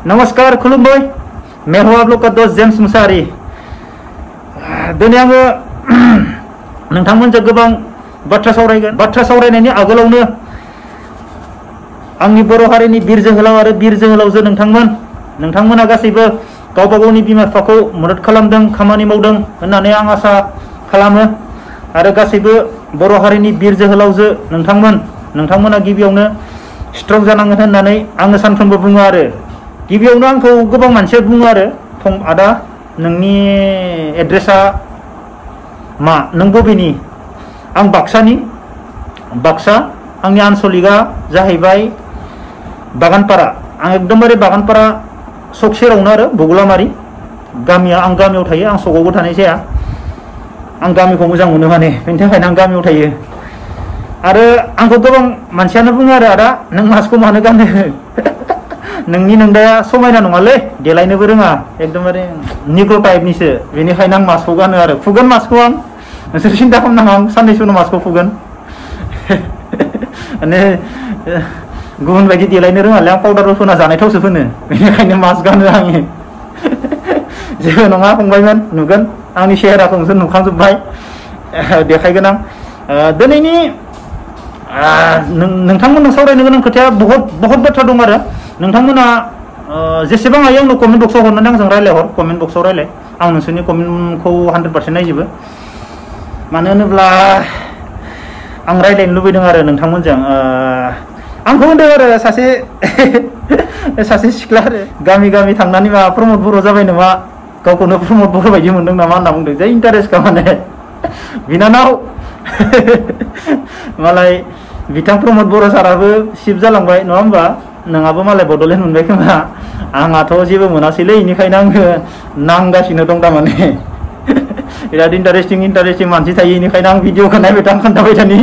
नमस्कार खुलुमबाय मैं हूं आप लोग का दोस्त जेम्स मुसाहारी दिनै आङो नोंथांमोनजों गोबां बाथ्रा सावरायगोन बाथ्रा सावरायनायनि आगोलावनो आंनि बर' हारिनि बिर जोहोलाव आरो बिर जोहोलावजो नोंथांमोना गासैबो गावबा गावनि बिमा बिफाखौ मदद खालामदों खामानि मावदों होननानै आं आसा खालामो आरो गासैबो बर' हारिनि बिर जोहोलावजो नोंथांमोना गिबियावनो स्ट्रं जानांगोन होननानै आङो सानफ्रोमबो बुङो आरो गिबियावनो आंखौ गोबां मानसिया बुङो आरो आदा नोंनि एड्रेसा मा नों बबेनि आं बाक्सा आंनि आनसलिकआ जाहैबाय बागानपारा आं एकदमबारे बागानपारा सक सेरावनो आरो बगुलामारि गामिया आं गामियाव थायो आं सकावबो थानाय जाया आं गामिखौ मोजां मोनो माने बेनि थाखायनो आं गामियाव थायो आरो आंखौ गोबां मानसियानो बुङो आरो आदा नों मास्कखौ मानो गानो नोंनि नोंदाया समायना नङालै देलायनोबो रोङा एकदमबारे निग्र' टाइपनिसो बेनिखायनो आं मास्कखौ गानो आरो फुगोन मास्कखौ आं नोंसोर सिन्था खालामनाङा आं साननैसो उनाव मास्कखौ फुगोन माने गुबुन बायदि देलायनो रोङालै आं पाउडारबो फोना जानाय थावसो फोनो बेनिखायनो मास्क गानो आङो जेबो नङा फंबायमोन नुगोन आंनि सेहेराखौ नोंसोर नुखांजोब्बाय देखायगोन आं दिनैनि नोंथांमोनजों सावरायनो गोनां खोथाया बहुत बाथ्रा दं आरो नोंथांमोना जेसेबां हायो आंनो कमेन्ट बक्सआव हरनानै आंजों रायलायहर कमेन्ट बक्सआव रायलाय आं नोंसोरनि कमेन्टखौ 100% नायजोबो मानो होनोब्ला आं रायलायनो लुबैदों आरो नोंथांमोनजों आंखौ होनदों आरो सासे सिख्ला आरो गामि थांनानै मा प्रमद बर' जाबाय नामा गावखौनो प्रमद बर' बायदि मोनदों नामा होनना बुंदों जे इन्टारेस्टखा माने बिनानाव मालाय बिथां प्रमद बर' साराबो शिफ्ट जालांबाय नङा होमबा नोंहाबो मालाय बड'लेण्ड मोनबाय खोमा आंहाथ' जेबो मोनासैलै बेनिखायनो आङो नांगासिनो दं थारमाने बिराद इन्टारेस्टिं मानसि थायो बेनिखायनो आं भिडिअखौ नायबाय थां खोन्थाबाय थानि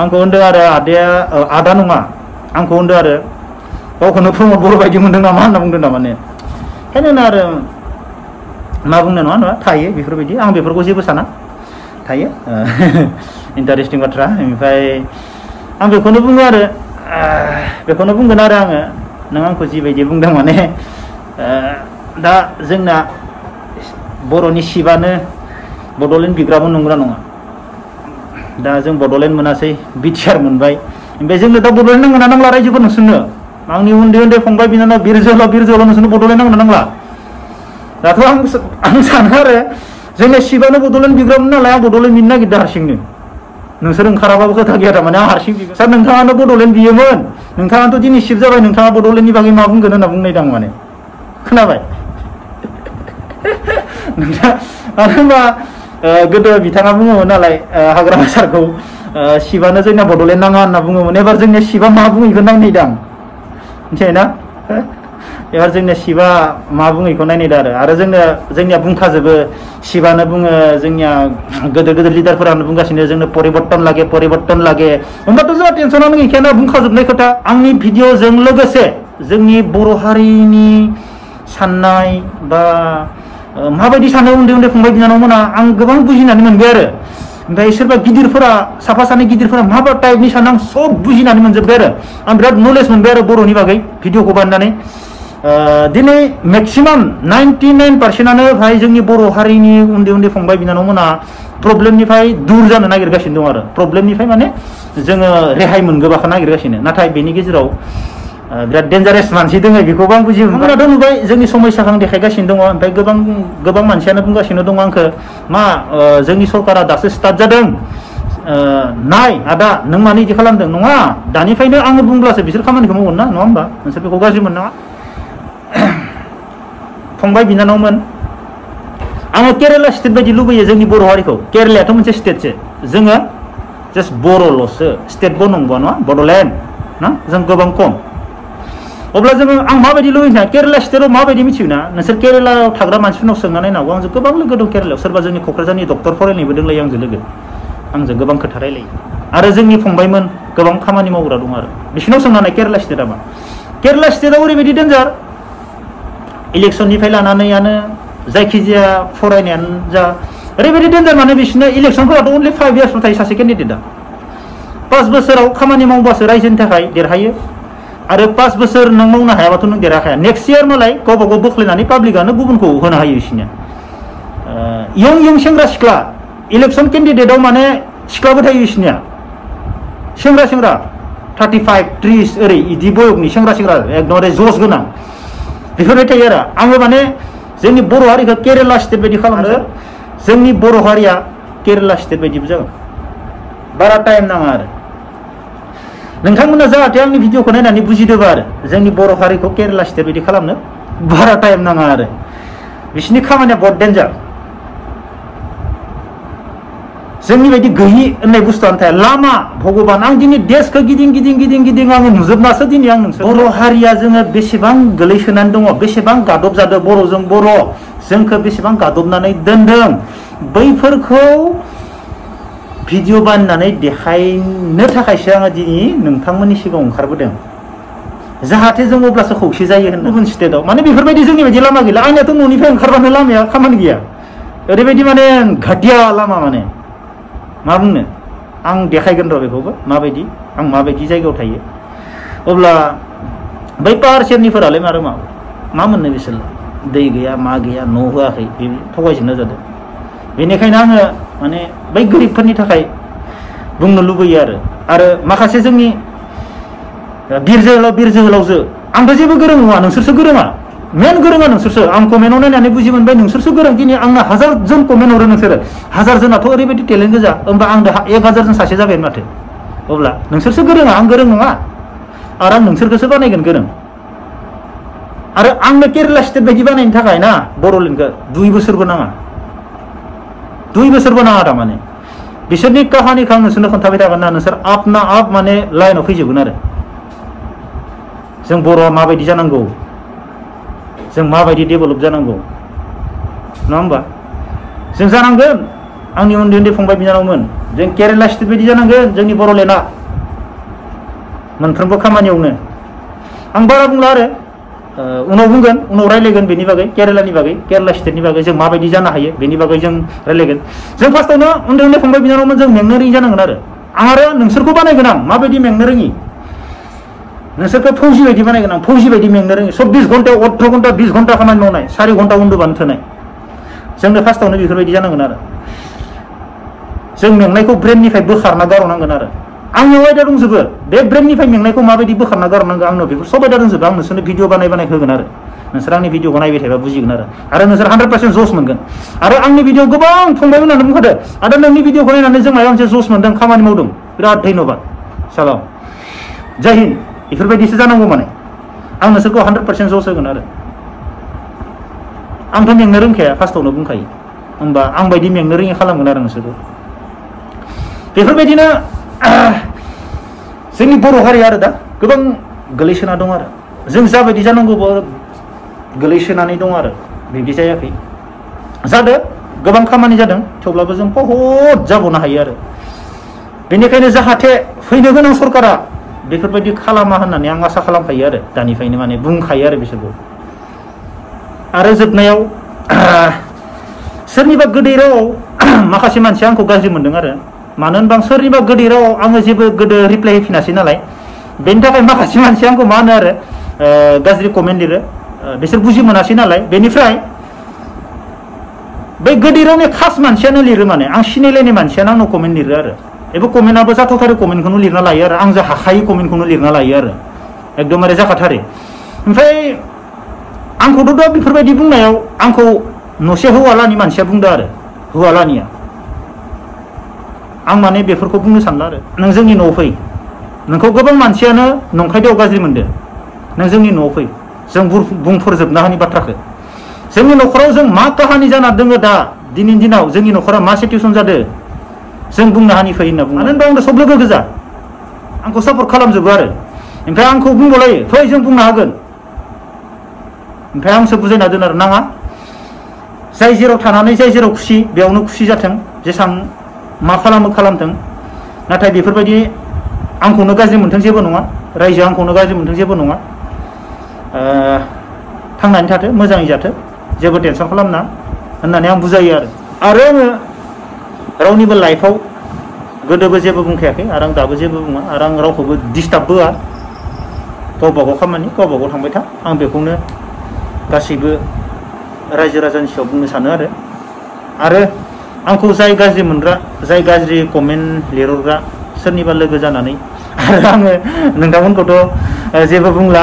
आंखौ होनदों आरो आदा नङा आंखौ होनदों आरो गावखौनो प्रमद बर' बायदि मोनदों नामा होनना बुंदों थारमाने ओंखायनो आरो मा बुंनो नङा थायो बेफोरबायदि आं बेफोरखौ जेबो साना थायो इन्टारेस्टिं बाथ्रा ओमफ्राय आं बेखौनो बुङो आरो बेखौनो बुंगोन आरो आङो नों आंखौ जिबायदि बुंदों माने दा जोंना बर'नि शिबानो बड'लेण्ड बिग्रामोन नंगौना नङा दा जों बड'लेण्ड मोनासै बिटिआर मोनबाय ओमफ्राय जोंनो दा बड'लेण्ड नांगोना नांला रायजोफोर नोंसोरनो आंनि उन्दै फंबाय बिनानाव बिर जोहोलाव नोंसोरनो बड'लेण्ड नांगोना नांला दाथ' आं सानो आरो जोंना शिबानो बड'लेण्ड बिग्रामोन नालाय आं बड'लेण्ड बिनो नागिरदों हारसिंनो नोंसोर ओंखाराबाबो खोथा गैया थारमाने आं हारसिं बिगोन सार नोंथाङानो बड'लेण्ड बियोमोन नोंथाङाथ' दिनै शिफ्ट जाबाय नोंथाङा बड'लेण्डनि बागै मा बुंगोन होनना बुंनायदों आं माने खोनाबाय नोंथाङा मानो होनबा गोदो बिथाङा बुङोमोन नालाय हाग्रामा सारखौ शिबानो जोंना बड'लेण्ड नाङा होनना बुङोमोन एबार जोंनिया शिबा मा बुङो बेखौ नायनायदों आं मिथिबाय ना एबार जोंनिया शिबा मा बुङो बेखौ नायनायदों आरो जोंनिया बुंखाजोबो शिबानो बुङो जोंनिया गोदोर लिडारफोरानो बुंगासिनो जोंनो परिबर्तन लागे होमबाथ' जोंहा टेनसनानो गैखायाना बुंखाजोबनाय खोथा आंनि भिडिअजों लोगोसे जोंनि बर' हारिनि साननाय बा माबायदि सानो उन्दै फंबाय बिनानावमोना आं गोबां बुजिनानै मोनबाय आरो ओमफ्राय सोरबा गिदिरफोरा साफा सानै गिदिरफोरा माबा टाइपनि सानो आं सब बुजिनानै मोनजोब्बाय आरो आं बिराद नलेज मोनबाय आरो बर'नि बागै भिडिअखौ बानायनानै दिनै मेक्सिमाम 99%आनो भाई जोंनि बर' हारिनि उन्दै फंबाय बिनानावमोना प्रब्लेमनिफ्राय दूर जानो नागिरगासिनो दं आरो प्रब्लेमनिफ्राय माने जोङो रेहाय मोनगोबाखौ नागिरगासिनो नाथाय बेनि गेजेराव बिराद डेन्जारेस मानसि दङ बेखौबो आं बुजियो बिथांमोनाथ' नुबाय जोंनि समयसाखौ आं देखायगासिनो दङ ओमफ्राय गोबां मानसियानो बुंगासिनो दङ आंखौ मा जोंनि सरकारा दासो स्टार्ट जादों नाय आदा नों मानो बिदि खालामदों नङा दानिफ्रायनो आङो बुंब्लासो बिसोर खामानिखौ मावगोन ना नङा होमबा नोंसोर बेखौ गाज्रि मोननाङा फंबाय बिनानावमोन आङो केरेला स्टेट बायदि लुबैयो जोंनि बर' हारिखौ केरेलायाथ' मोनसे स्टेटसो जोङो जास्ट बर'ल'सो स्टेटबो नंगौ नङा बड'लेण्ड ना जों गोबां खम अब्ला जोङो आं माबायदि लुबैना केरेला स्टेटआव माबायदि मिथियो ना नोंसोर केरेलायाव थाग्रा मानसिफोरनाव सोंनानै नांगौ आंजों गोबां लोगो दं केरेलायाव सोरबा जोंनि क'क्राझारनि डक्टर फरायनायबो दंलायो आंजों गोबां खोथा रायलायो आरो जोंनि फंबायमोन गोबां खामानि मावग्रा दं आरो बिसिनाव सोंनानै केरेला स्टेटआ मा केरेला स्टेटआव ओरैबायदि डेन्जार इलेक्सननिफ्राय लानानैयानो जायखिजाया फरायनायानो जा ओरैबायदि डेन्जार माने बिसिना इलेक्सनफोराथ' अनलि 5 इयार्सल' थायो सासे केन्डिडेटआ 5 बोसोराव खामानि मावबासो रायजोनि थाखाय देरहायो आरो 5 बोसोर नों मावनो हायाबाथ' नों देरहाखाया नेक्स्ट इयार मालाय गावबा गाव बोख्लायनानै पाब्लिकआनो गुबुनखौ होनो हायो बिसोरनिया यं सेंग्रा सिख्ला इलेक्सन केन्डिडेटआव माने सिख्लाबो थायो बिसोरनिया सेंग्रा 35 30 ओरै इदि बयगनि सेंग्रा एकदमबारे जस गोनां बेफोरबायदि थायो आरो आङो माने जोंनि बर' हारिखौ केरेला स्टेट बायदि खालामनो जोंनि बर' हारिया केरेला स्टेट बायदिबो जागोन बारा टाइम नाङा आरो नोंथांमोना जाहाथे आंनि भिडिअखौ नायनानै बुजिदोंबा आरो जोंनि बर' हारिखौ केरेला स्टेट बायदि खालामनो बारा टाइम नाङा आरो बिसोरनि खामानिया बहुत डेन्जार जोंनि बायदि गैयि होननाय बुस्थुआनो थाया लामा भगबान आं दिनै देशखौ गिदिं आङो नुजोबनासो दिनै आं नोंसोर बर' हारिया जोङो बेसेबां गोलैसोनानै दङ बेसेबां गादब जादों बर'जों बर' जोंखौ बेसेबां गादबनानै दोनदों बैफोरखौ भिडिअ बानायनानै देखायनो थाखायसो आङो दिनै नोंथांमोननि सिगाङाव ओंखारबोदों जाहाथे जों अब्लासो खौसे जायो होनना गुबुन स्टेटआव माने बेफोरबायदि जोंनि बायदि लामा गैला आंनियाथ' न'निफ्राय ओंखारबानो लामाया खामानि गैया ओरैबायदि माने घाटिया लामा माने मा बुंनो आं देखायगोन र' बेखौबो माबायदि आं माबायदि जायगायाव थायो अब्ला बै पाहार सेरनिफोरालाय मा मोननो बिसोरलाय दै गैया मा गैया न' होआखै बे थगायजोबना जादों बेनिखायनो आङो माने बै गोरिबफोरनि थाखाय बुंनो लुबैयो आरो माखासे जोंनि बिर जोहोलावजो आंथ' जेबो गोरों नङा नोंसोरसो गोरोङा मेन गोरोङा नोंसोरसो आं कमेन्टआव नायनानै बुजि मोनबाय नोंसोरसो गोरों दिनै आंनो 1000 जन कमेन्ट हरो नोंसोरो 1000 जोनाथ' ओरैबायदि टेलेन्ट गोजा होमबा आं 1000 जन सासे जाबाय माथो अब्ला नोंसोरसो गोरोङा आं गोरों नङा आरो आं नोंसोरखौसो बानायगोन गोरों आरो आंनो केरेला स्टेट बायदि बानायनो थाखाय ना बर'लेण्डखौ 2 बोसोरबो नाङा 2 बोसोरबो नाङा थारमाने बिसोरनि काहानिखौ आं नोंसोरनो खोन्थाबाय थागोन ना नोंसोर आप ना आप माने लाइनाव फैजोबगोन आरो जों बर'आ माबायदि जानांगौ जों माबायदि डेभेलप जानांगौ नङा होमबा जों जानांगोन आंनि उन्दै फंबाय बिनानावमोन जों केरेला स्टेट बायदि जानांगोन जोंनि बर'लेण्डआ मोनफ्रोमबो खामानियावनो आं बारा बुंला आरो उनाव बुंगोन उनाव रायलायगोन बेनि बागै केरेलानि बागै केरेला स्टेटनि बागै जों माबायदि जानो हायो बेनि बागै जों रायलायगोन जों फार्स्टआवनो उन्दै फंबाय बिनानावमोन जों मेंनो रोङि जानांगोन आरो नोंसोरखौ बानायगोन आं माबायदि मेंनो रोङि नोंसोरखौ फौजि बायदि बानायगोन आं फौजि बायदि मेंनो रोङि 24 घन्टा 18 घन्टा 20 घन्टा खामानि मावनाय 4 घन्टा उन्दुबानो थोनाय जोंनो फार्स्टआवनो बेफोरबायदि जानांगोन आरो जों मेंनायखौ ब्रेननिफ्राय बोखारना गारनांगोन आरो आंनियाव आयदा दंजोबो बे ब्रेननिफ्राय मेंनायखौ माबायदि बोखारना गारनांगौ आंनाव बेफोर सब आयदा दंजोबो आं नोंसोरनो भिडिअ बानाय होगोन आरो नोंसोर आंनि भिडिअखौ नायबाय थायोबा बुजिगोन आरो नोंसोर 100% जस मोनगोन आरो आंनि भिडिअ गोबां फंबाय होननानै बुंखादो आरो नोंनि भिडिअखौ नायनानै जों माबा मोनसे जस मोनदों खामानि मावदों बिराद धन्यबाद सालाम जय हिन्द बेफोरबायदिसो जानांगौ माने आं नोंसोरखौ 100% जस होगोन आरो आंथ' मेंनो रोंखाया फार्स्टआवनो बुंखायो होमबा आं बायदि मेंनो रोङि खालामगोन आरो नोंसोरखौ बेफोरबायदिनो जोंनि बर' हारिया आरो दा गोबां गोलैसोना दं आरो जों जाबायदि जानांगौबो गोलैसोनानै दं आरो बिदि जायाखै जादों गोबां खामानि जादों थेवब्लाबो जों बहुद जाबावनो हायो आरो बेनिखायनो जाहाथे फैनो गोनां सरकारा बेफोरबायदि खालामा होननानै आं आसा खालामखायो आरो दानिफ्रायनो माने बुंखायो आरो बिसोरखौ आरो जोबनायाव सोरनिबा गोदै रावाव माखासे मानसिया आंखौ गाज्रि मोनदों आरो मानो होनबा आं सोरनिबा गोदै रावाव आङो जेबो गोदो रिप्लाइ होफिनासै नालाय बेनि थाखाय माखासे मानसिया आंखौ मा होनो आरो गाज्रि कमेन्ट लिरो बिसोर बुजि मोनासै नालाय बेनिफ्राय बै गोदै रावनि खास मानसियानो लिरो माने आं सिनायलायनाय मानसियानो आंनाव कमेन्ट लिरो आरो एबो कमेन्टआबो जाथावथारै कमेन्टखौनो लिरना लायो आरो आं जा हाखायै कमेन्टखौनो लिरना लायो आरो एकदमबारे जाखाथारै ओमफ्राय आंखौथ' दा बेफोरबायदि बुंनायाव आंखौ न'से हौवालानि मानसिया बुंदों आरो हौवालानिया आं माने बेफोरखौ बुंनो सानला आरो नों जोंनि न'आव फै नोंखौ गोबां मानसियानो नंखायदाव गाज्रि मोनदों नों जोंनि न'आव फै जों बुंफोरजोबना होनि बाथ्राखौ जोंनि न'खराव जों मा काहानि जाना दङ दा दिनैनि दिनाव जोंनि न'खरा मा सिटुएसन जादों जों बुंनो हानि फै होनना बुङो मानो होनबा आंनो सब लोगो गोजा आंखौ सापर्ट खालामजोबो आरो ओमफ्राय आंखौ बुंबावलायो फै जों बुंनो हागोन ओमफ्राय आंसो बुजायना दोन आरो नाङा जाय जेराव थानानै जाय जेराव खुसि बेयावनो खुसि जाथों जेसां मा खालामथों नाथाय बेफोरबायदि आंखौनो गाज्रि मोनथों जेबो नङा रायजो आंखौनो गाज्रि मोनथों जेबो नङा थांनानै थाथो मोजाङै जाथो जेबो टेनसन खालामना होननानै आं बुजायो आरो आङो रावनिबो लाइफआव गोदोबो जेबो बुंखायाखै आरो आं दाबो जेबो बुङा आरो आं रावखौबो डिस्टार्ब होआ गावबा गाव खामानि गावबा गाव थांबाय था आं बेखौनो गासैबो रायजो राजानि सायाव बुंनो सानो आरो आंखौ जाय गाज्रि मोनग्रा जाय गाज्रि कमेन्ट लिरहरग्रा सोरनिबा लोगो जानानै आरो आङो नोंथांमोनखौथ' जेबो बुंला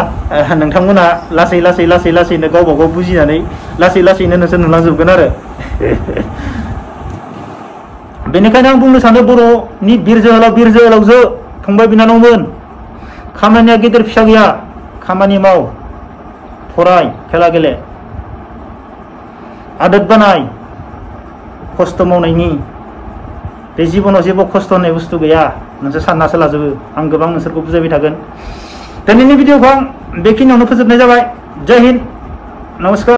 नोंथांमोना लासैनो गावबा गाव बुजिनानै लासैनो नोंसोर नुलांजोबगोन आरो बेनिखायनो आं बुंनो सानो बर'नि बिर जोहोलावजो फंबाय बिनानावमोन खामानिया गेदेर फिसा गैया खामानि माव फराय खेला गेले आदत बानाय खस्थ' मावनायनि बे जिबनाव जेबो खस्थ' होननाय बुस्थु गैया नोंसोर साननासो लाजोबो आं गोबां नोंसोरखौ बुजायबाय थागोन दिनैनि भिडिअखौ आं बेखिनियावनो फोजोबनाय जाबाय जय हिन्द नमस्कार।